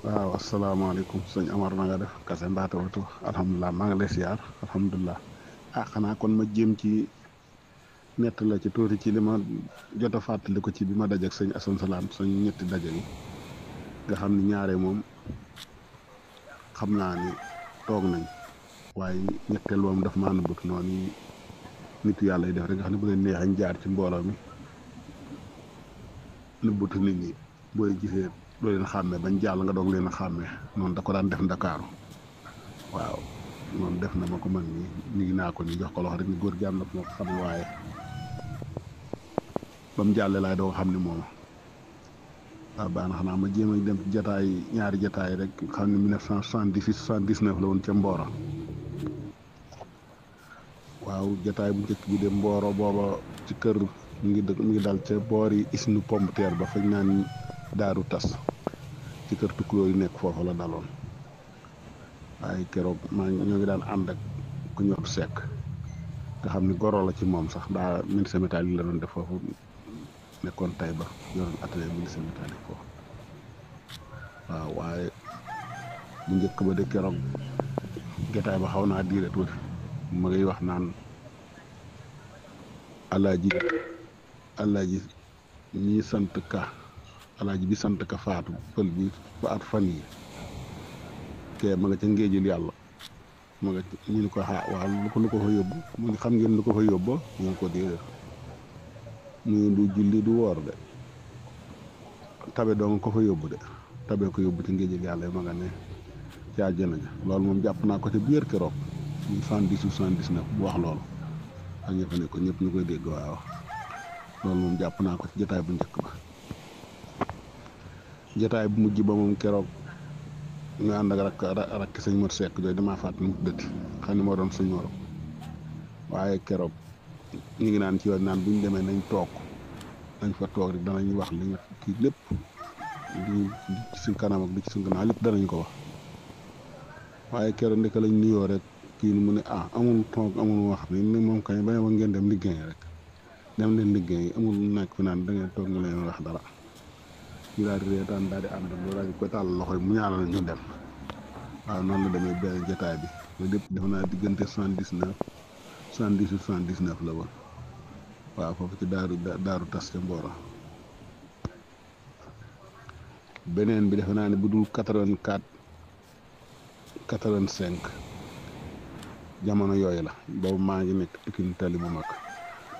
waaw asalaamaaleykum sëñ Amar na nga def kase mbaate watu alhamdulilah maa ngi lay siyaar alhamdulilah xanaa kon ma jéem ci nett la ci tuuti ci li ma jot a fàttali ko ci bi ma dajeek sëñ Asan Salaam sëñ ñetti daje yi nga xam ni ñaare moom xam naa ni toog nañ waaye ñetteel moom daf maa nëbbut noonu nitu yàlla yi def rek nga xam ne bu leen neexee ñu jaar ci mbooloo mi nëbbutu nit ñi booy gisee doo leen xàmmee bañ jàll nga doog leen a xàmmee noonu da ko daan def ndakaaru waaw noonu def na ma ko man nii ñu ngi naa ko ni jox ko loxo rek ni góor gi am na ko ma ko xam waaye ba mu jàllee laay doo xam ne moom waaw baax na xanaa ma jéem a dem ci jataay ñaari jataay rek xam ne 1978 79 la woon ca Mboro waaw jataay bu njëkk bi de Mboro booba ci kër mu ngi dal ca boori isnu pompiteer ba fañ naan daaru tas ci kër tukkuloo yu nekk foofu la daloon waaye keroog ñoo ngi daan ànd ak ku ñor sekk nga xam ni goro la ci moom sax daa menuisier métallique la doon def foofu nekkoon tay ba yoroon atelier menuisier métallique foofu waaw waaye bu njëkk ba de keroog jotaay ba xaw naa diire tuuti ma ngay wax naan alaaji ñi sant ka alaaji bi sant ka faatu pël bi faatu fan yi kee ma nga ca ngéejul yàlla ma nga ñu ni ko waaw lu ko fa yóbbu mu ni xam ngeen lu ko fa yóbbu ñu ngi ko déedéet mu du julli du woor de tabe doo nga ko fa yóbbu de tabe ko yóbbu ci ngéejul yàlla yi ma nga ne ci àjjana ja loolu moom jàpp naa ko ca biir keroog ñu 78 79 bu wax loolu ak ñëpp ne ko ñëpp ñu koy dégg waaw loolu moom jàpp naa ko ci jotaay bu njëkk ba jotaay bu mujj ba moom keroog ñu ànd ak rakk sëñ Mor Seck jooju damaa fàttali mu dëkk xam ne moo doon sëñ Mor waaye keroog ñu ngi naan ci yoon naan bu ñu demee nañ toog nañ fa toog rek danañ wax li ñu kii lépp li ci suñ kanam ak li ci suñ gannaaw lépp danañ ko wax waaye keroog ndeka lañ nuyoo rek kii mu ne amul toog amul wax ni moom kañ ba ngeen dem liggéey rek dem leen liggéey amul nekk fi naan da ngeen toog nga leen wax dara ñu daal di reetaan daal di ànd loolu daal di koy tàll loxo yi mu ñaanal ñu dem waaw noonu la demee benn jotaay bi loolu lépp defe naa diggante 79 78 79 la woon waaw foofu ci daaru tas ca Mboro beneen bi defe naa ne bu dul 84 85 jamono yooyu la boobu maa ngi nekk Pikine tali bu mag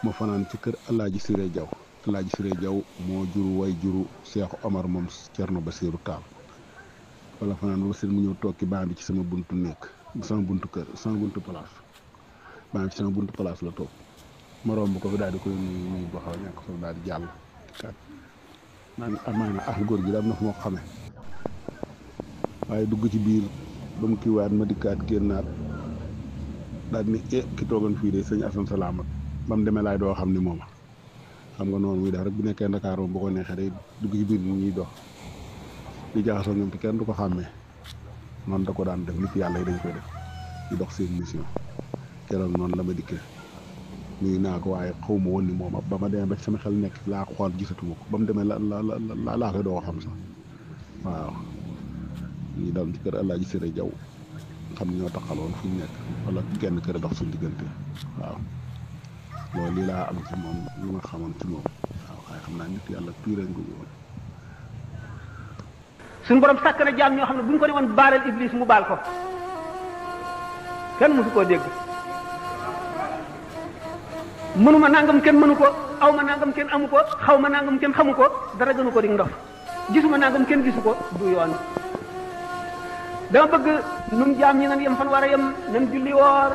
ma fanaan ci kër Alaaji Siré Jaw Alaaji Siré Jaw moo juru way juru Seexu Omar moom Cerno Basiiru Taal wala fanaan ba seen mu ñëw toog ki baa bi ci sama buntu nekk sama buntu kër sama buntu place baa bi ci sama buntu place la toog ma romb ko fi daal di koy nuyu boo xaw ñàkk foofu daal di jàll kat naan amaana góor gi daam na fu ma ko xamee waaye dugg ci biir ba mu kiiwaat ma dikkaat génnaat daal ni ki toogoon fii de sëñ Asan Salaam ba mu demee laay doo xam ni moom xam nga noonu muy def rek bu nekkee Ndakaar moom bu ko neexee day dugg ci biir nit ñuy dox di jaxasoo ñoom te kenn du ko xàmmee noonu da ko daan def nit yàlla yi dañ koy def di dox seen mission keroog noonu la ma dikkee nuyu naa ko waaye xaw ma woon ni moom ba ma demee ba sama xel nekk laa ko xool gisatuma ko ba mu demee laa koy doo xam sax waaw ñu dal ci kër Alaaji Siré Jaw xam ne ñoo taxaloon fu ñu nekk wala genn kër dox suñu diggante waaw loolu lii laa am ci moom lu nga xamoon ci moom waaw waaye xam naa nit yàlla tuuree nga woon. suñu borom sàkk na jaam ñoo xam ne bu ñu ko ne woon baalal iblis mu baal ko kenn mësu koo dégg mënuma nangam kenn mënu ko aw ma nangam kenn amu ko xaw ma nangam kenn xamu ko dara gënu ko di ndof gisuma nangam kenn gisu ko du yoon. dama bëgg nun jaam ñi nan yem fan war a yem nan julli woor